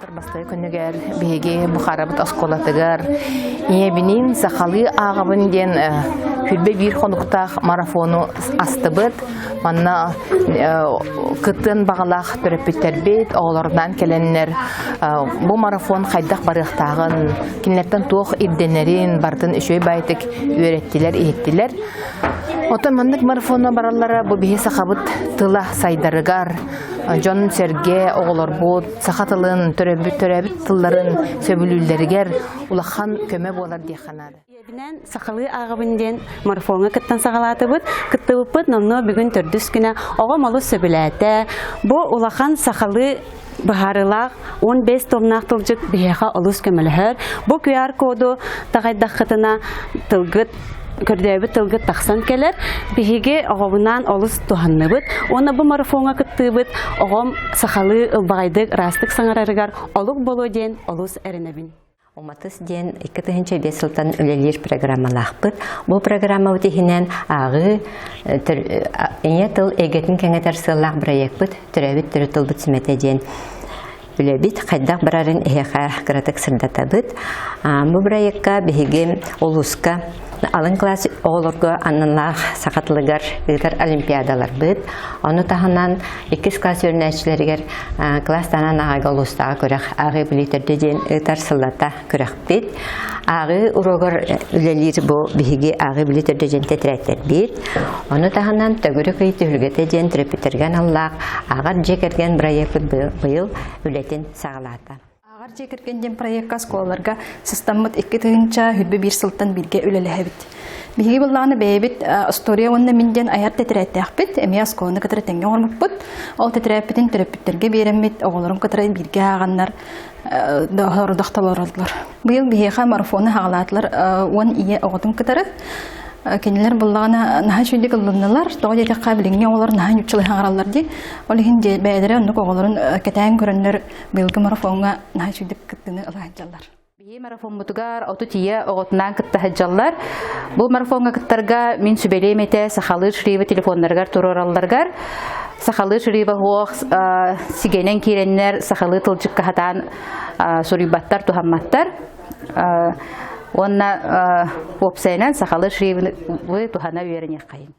Бастакы күнүгэр биһиги Бухарабыт оскуолатыгар ийэбиниин сахалыы ааҕабын диэн хүрбэ биир хонуктаах марафону астыбыт. Манна кыттыан баҕалаах төрөппүттэрбит оҕолорунан кэлэннэр бу марафон хайдах барыахтааҕын, кинилэртэн туох ирдэнэрин барытын үчүгэй баайытык үөрэттилэр, иһиттилэр. Оттон маннык марафонна бараллара бу биһи сахабыт тыла сайдарыгар, дьон-сэргэ оҕолорбут саха тылын, төрөбүт төрөөбүт тылларын сөбүлүүллэригэр улахан көмө буолар диэххэ наада. Ийэбинээн сахалыы ааҕабын диэн марафоҥҥа кыттан саҕалаатыбыт. Кыттыбыппыт номнуо бүгүн төрдүс күнэ. Оҕом олус сөбүлээтэ. Бу улахан сахалыы быһаарыылаах 15 томнаах тылдьыт биһиэхэ олус көмөлөһөр. Бу QR-коду таҕайдаххытына тылгыт көрдөөбүт тылгыт тахсан кэлэр. Биһиги оҕобунаан олус туһанныбыт. Уонна бу марафоҥҥа кыттыыбыт оҕом сахалыы ылбаҕайдык, ыраастык саҥарарыгар олук буолуо диэн олус эрэнэбин. Уматыс диэн 2005 сылтан үлэлиир программалаахпыт. Бу программабыт иһинэн ааҕыы, ийэ тыл эйгэтин кэҥэтэр сыаллаах бырайыакпыт Төрөөбүт төрүт тылбыт сүмэтэ диэн үлэбит хайдах барарын эһиэхэ кыратык сырдатабыт. Бу бырайыакка биһиги улууска алын класс оҕолорго аналлаах саха тылыгар ыытар олимпиадаларбыт. Ону таһынан иккис класс үөрэнээччилэригэр класстанан ааҕыга улуустааҕы күрэх ааҕыы билии төрдө диэн ыытар сыллата күрэхпит. Ааҕыы уруогар үлэлиир бу биһиги ааҕыы билии төрдө диэн тэтэрээттэрбит. Ону таһынан төгүрүк ый түһүлгэтэ диэн төрөппүттэргэ аналлаах ааҕар дьиэ кэргэн бырайыакпыт быйыл үлэтин саҕалаата. Ааҕар дьиэ кэргэн диэн проекка оскуолаларга сыстаммыт 2021 сылтан бииргэ үлэлэһэбит. Биһиги буоллаҕына бэйэбит история уонна мин диэн айар тэтэрээттээхпит, эмиэ оскуоланы кытары тэҥҥэ оҥорбуппут. Ол тэтэрээппитин төрөппүттэргэ биэрэммит, оҕолорун кытары бииргэ ааҕаннар сорудах толороллор. Быйыл биһиэхэ марафону хаҕалаатылар 10 ийэ оҕотун кытары. Кинилэр буллаҕына наһаа үчүгэйдик ыллыннылар. Тоҕо диэтэххэ билиҥҥи оҕолор наһаа ньуччалыы хаҥараллар дии. Ол иһин бэйэлэрэ оннук оҕолорун кэтээн көрөннөр быйылгы марафоҥҥа наһаа үчүгэйдик кыттыыны ыла сылдьаллар. Биһи марафоммутугар 30 ийэ оҕотунаан кытта сылдьаллар. Бу марафоҥҥа кыттарга мин сүбэлиэм этэ сахалыы шрифы телефоннарыгар туруоралларыгар. Сахалыы шрифа суох сигэнэн киирэннэр сахалыы тылдьыкка хатаан суруйбаттар, туһамматтар. Уонна уопсайынан сахалыы шрифы туһана үөрэниэххэйин.